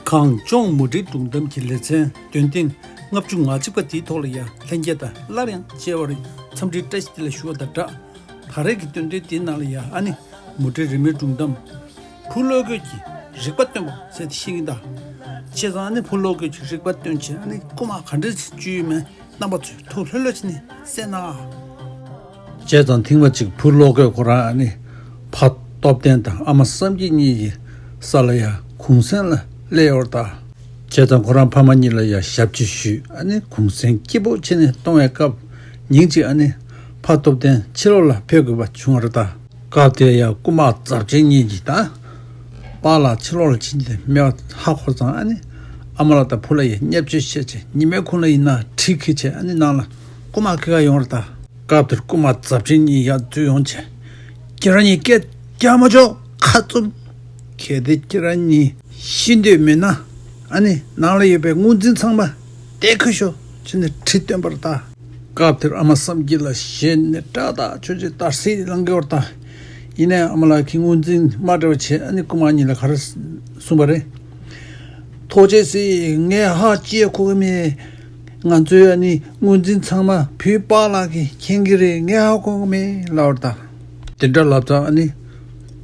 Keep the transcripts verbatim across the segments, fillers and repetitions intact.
གངས་ལྗོངས་མུ་འབྲེལ་སྒྲུང་གཏམ་གྱི་ལེ་ཚན་འདོན་ཐེངས་ལྔ་བཅུ་ང་གཅིག་པ་དེའི་ཐོག་ལ་ཡང་ལྷན་རྒྱས་དང་སླར་ཡང་མཇལ་བར་འཚམས་འདྲིའི་བཀྲ་ཤིས་བདེ་ལེགས་ཞུ་བ་དང་སྦྲགས། ད་རེས་ཀྱི་འདོན་ཐེངས་དེའི་ནང་ལ་ཡང་ཨ་ནི་མུ་འབྲེལ་རི་མོའི་སྒྲུང་གཏམ། བུ་བློ་གོས་ཀྱི་རིག་པ་སྟོན་པ་ཟེར་ཏེ་ཤེས་ཀྱི་གདའ། བྱས་ཙང་ཨ་ནི་བུ་བློ་གོས་ཀྱི་རིག་པ་སྟོན་བྱས་ཨ་ནི་རྐུ་མ་ག་འདྲ་ཞིག་བཅུག་ཡོད་མེད་རྣམ་པ་ཚོས་ཐུགས་ལྷོད་ལྷོད་བྱས་ནས་གསན་ན། བྱས་ཙང་ཐེངས་མ་གཅིག་བུ་བློ་གོས་ཁོ་རང་ཨ་ནི་ཕ་སྟོབས་ལྡན་དང་ཨ་མ་བསམ་སྐྱིད་གཉིས་ཀྱི་ས་ལ་ཡ་གུང་སེང་ལ་སླེབས་ཡོད་རེད་ད། བྱས་ཙང་ཁོ་རང་ཕ་མ་གཉིས་ལ་ཡ་ཞབས་ཕྱི་ཞུས་ཨ་ནི་གུང་སེང་སྐྱིད་པོ་བྱས་ནས་གཏོང་བའི་སྐབས་ཉིན་གཅིག་ཨ་ནི་ཕ་སྟོབས་ལྡན་ཕྱི་ལོགས་ལ་ཕེབས་དགོས་པ་བྱུང་བ་རེད་ད། སྐབས་དེར་ཡང་རྐུ་མ་རྫབ་ཆེན་གཉིས་ཀྱིས་ད། པཱ་ལགས་ཕྱི་ལོགས་ལ་ཕྱིན་ཏེ་མེད་པ་ཧ་གོ་ཙང་ཨ་ནི། ཨ་མ་ལགས་དང་བུ་ལ་ཡང་བརྙས་བཅོས་བྱས་བྱས་ཉི་མའི་གུང་ལ་ཡིན་ན་གྲི་འཁྱེར་བྱས་ཨ་ནི་ནང་ལ་རྐུ་མ་ཁྱེར་ག་ཡོང་བ་རེད་ད། སྐབས་དེར་རྐུ་མ་རྫབ་ཆེན་གཉིས་ཡར་འཛུལ་ཡོང་བྱས། ཁྱེད་རང་གཉིས་སྐད་རྒྱག་མ་ཆོག་ཁ་བཙུམ། གལ་ཏེ་ཁྱེད་རང་གཉིས་ཤི་འདོད་མེད་ན། ཨ་ནི་ནང་ལ་ཡོད་པའི་དངུལ་རྫུན་ཚང་མ་དེ་ཁུར་ཤོག་ཅེས་ནས་ཁྲིད་སྟོན་པར་གདའ། སྐབས་དེར་ཨ་མ་བསམ་སྐྱིད་ལ་ཞེད་ནས་སྐྲག་ཐག་ཆོད་ཅིག་འདར་སིག་ལངས་ཀྱི་ཡོད་རེད་ད། ཡིན་ནའི་ཨ་མ་ལགས་ཀྱིས་དངུལ་རྫུན་དམའ་འབེབས་བྱས་ཨ་ནི་རྐུ་མ་གཉིས་ལ་ག་རེ་གསུངས་པ་རེད། ཐུགས་རྗེ་གཟིགས། ངས་ཧ་ཅི་ཡང་གོ་གི་མེད། ང་ཚོའི་ཨ་ནི་དངུལ་རྫུན་ཚང་མ་བུའི་པཱ་ལགས་ཀྱིས་མཁྱེན་གྱི་རེད། ངས་ཧ་གོ་གི་མེད་ལབ་པ་རེད་ད། དེ་འདྲ་ལབ་ཙང་ཨ་ནི་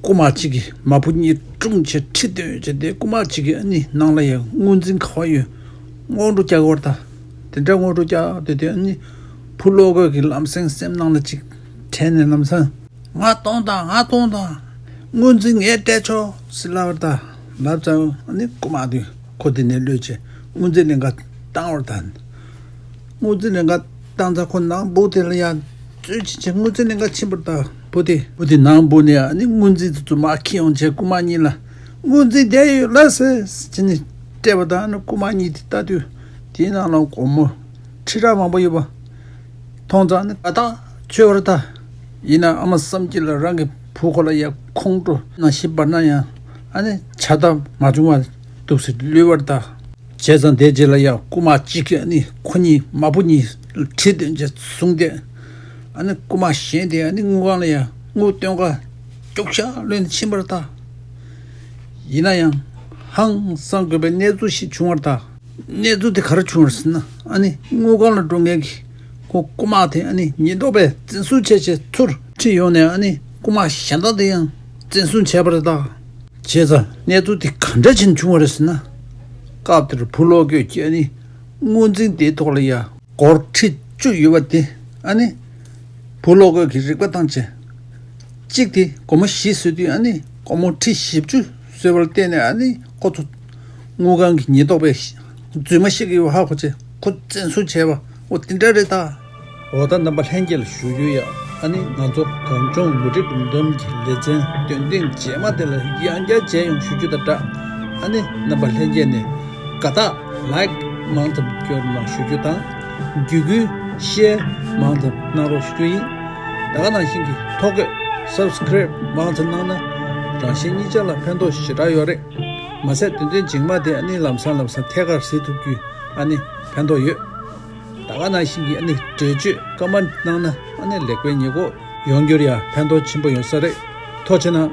རྐུ་མ་གཅིག་གིས་མ་བུ་གཉིས་བཀྲོངས་བྱས་ཁྲིད་སྟོན་བྱས་ཏེ་རྐུ་མ་གཅིག་གིས་ཨ་ནི་ནང་ལ་ཡང་དངུལ་རྫུན་ག་པར་ཡོད་སྔོན་འགྲོ་རྒྱག་གི་ཡོད་རེད་ད། དེ་འདྲ་སྔོན་འགྲོ་རྒྱག་དེ་དུས་ཨ་ནི་བུ་བློ་གོས་ཀྱིས་ལམ་སེང་སེམས་ནང་ལ་གཅིག་དྲན་ནས་ལམ་སང་། ང་གཏོང་དང་ང་གཏོང་དང་། དངུལ་རྫུན་ངས་སྤྲད་ཆོག་ཟེར་ལབ་པ་རེད་ད། ལབ་ཙང་ཨ་ནི་རྐུ་མ་དེ་ཁོ་དེ་ནས་གློད་བྱས་དངུལ་རྫུན་ལེན་ག་བཏང་བ་རེད་ད། དངུལ་རྫུན་ལེན་ག་བཏང་ཙང་ཁོ་ནང་སྦུག་དེ་ལ་ཡར་འཛུལ་ཕྱིན་བྱས་དངུལ་རྫུན་ལེན་ག་ཕྱིན་པ་རེད་ད། བུ་དེ་བུ་དེ་ནང་སྦུག་ནས་ཨ་ནི་དངུལ་རྫུན་དེ་ཚོ་མར་འཁྱེར་ཡོང་བྱས་རྐུ་མ་གཉིས་ལ་དངུལ་རྫུན་བསྡད་ཡོད་ལགས་སེ་ཟེར་ནས་སྤྲད་པ་དང་ཨ་ནི་རྐུ་མ་གཉིས་དེ་ལྟ་དུས་དེའི་ནང་ལ་སྒོར་མོ་ཁྲི་ཕྲག་མང་པོ་ཡོད་པ་མཐོང་ཙང་ཨ་ནི་དགའ་ཐག་ཆོད་པ་རེད་ད། ཡིན་ན་ཨ་མ་བསམ་སྐྱིད་ལ་རང་གི་བུ་ཁོ་ལ་ཡ་ཁོང་ཁྲོ་ནང་བཞིན་འབར་ན་ཡང་ཨ་ནི་བྱ་ཐབས་མ་བྱུང་བ་འདུག་སེ་ལུས་པ་རེད་ད། བྱས་ཙང་དེ་རྗེས་ལ་ཡང་རྐུ་མ་གཅིག་གིས་ཨ་ནི་ཁོ་གཉིས་མ་བུ་གཉིས་ཁྲིད་དོན་བྱས་བཟུང་སྟེ། ཨ་ནི་རྐུ་མ་གཞན་དེ་ཨ་ནི་དངུལ་ཁང་ལ་ཡང་དངུལ་སྟོན་ག་རྒྱུག་ཤར་གློད་ནས་ཕྱིན་པ་རེད་ད། ཡིན་ན་ཡང་ཧང་སང་དགོས་པའི་གནས་ཚུལ་ཞིག་བྱུང་བ་རེད་ད། གནས་ཚུལ་དེ་ག་རེ་བྱུང་བ་རེད་ཟེར་ན་ཨ་ནི་དངུལ་ཁང་ལ་འགྲོ་མཁན་གྱི་ཁོ་རྐུ་མ་དེ་ཨ་ནི་ཉེན་རྟོག་པས་འཛིན་བཟུང་བྱས་བྱས་ཚུར་ཁྲིད་ཡོང་ནས་ཨ་ནི་རྐུ་མ་གཞན་དག་དེ་ཡང་འཛིན་བཟུང་བྱས་པ་རེད་ད། བྱས་ཙང་གནས་ཚུལ་དེ་ག་འདྲ་བྱས་ནས་བྱུང་བ་རེད་ཟེར་ན། སྐབས་དེར་བུ་བློ་གོས་ཀྱིས་ཨ་ནི་དངུལ་རྫུན་དེའི་ཐོག་ལ་ཡ་སྒོར་ཁྲི་བཅུ་ཡོད་པ་དེ་ཨ་ནི་བུ་བློ་གོས་ཀྱིས་རིག་པ་བཏང་བྱས། གཅིག་དེ་སྒོར་མོ་བཞི་བཟོས་དུས་ཨ་ནི་སྒོར་མོ་ཁྲི་བཞི་བཅུ་བཟོས་པར་བརྟེན་ནས་ཨ་ནི་ཁོ་ཚོ་དངུལ་ཁང་གི་ཉེན་རྟོག་པས་རྫུན་མ་བཤད་ཀྱི་ཡོད་ཧ་གོ་བྱས་ཁོ་བཙན་བཟུང་བྱས་པ་འོ་དེ་འདྲ་རེད་ད། འོ་ད་རྣམ་པ་ལྷན་རྒྱས་ལ་ཞུ་རྒྱུ་ཡ། ཨ་ནི་ང་ཚོ་གངས་ལྗོངས་མུ་འབྲེལ་སྒྲུང་གཏམ་གྱི་ལེ་ཚན་འདོན་ཐེངས་རྗེས་མ་དེ་ལ་ཡང་བསྐྱར་མཇལ་ཡོང་ཞུ་རྒྱུ་དང་སྦྲགས། ཨ་ནི་རྣམ་པ་ལྷན་རྒྱས་ནས་དགའ་རྟགས་ལའིཀ་མང་ཙམ་སྐྱོར་གནང་ཞུ་རྒྱུ་དང་། བརྒྱུད་སྐུལ་ཤེར་མང་ཙམ་གནང་རོགས་ཞུ་རྒྱུ་ཡིན། ད་ག་ནང་བཞིན་གྱི་ཐོ་འགོད་སབ་སི་ཀ་རེབ་མང་ཙམ་གནང་ན་རང་གཞན་གཉིས་ཆ་ལ་ཕན་ཐོགས་ཞེ་དྲག་ཡོད་རེད། མ་ཟད་འདོན་ཐེངས་རྗེས་མ་དེ་ཨ་ནི་ལམ་སང་ལམ་སང་ཐད་ཀར་གཟིགས་ཐུབ་རྒྱུའི་ཨ་ནི་ཕན་ཐོགས་ཡོད། ད་ག་ནང་བཞིན་གྱི་ཨ་ནི་འགྲེལ་བརྗོད་ཀོ་མེན་ཊི་གནང་ན་ཨ་ནི་ལེགས་སྤེལ་ཉེས་འགོག་ཡོང་རྒྱུར་ཡང་ཕན་ཐོགས་ཆེན་པོ་ཡོང་ས་རེད། ཐུགས་རྗེ་གནང་།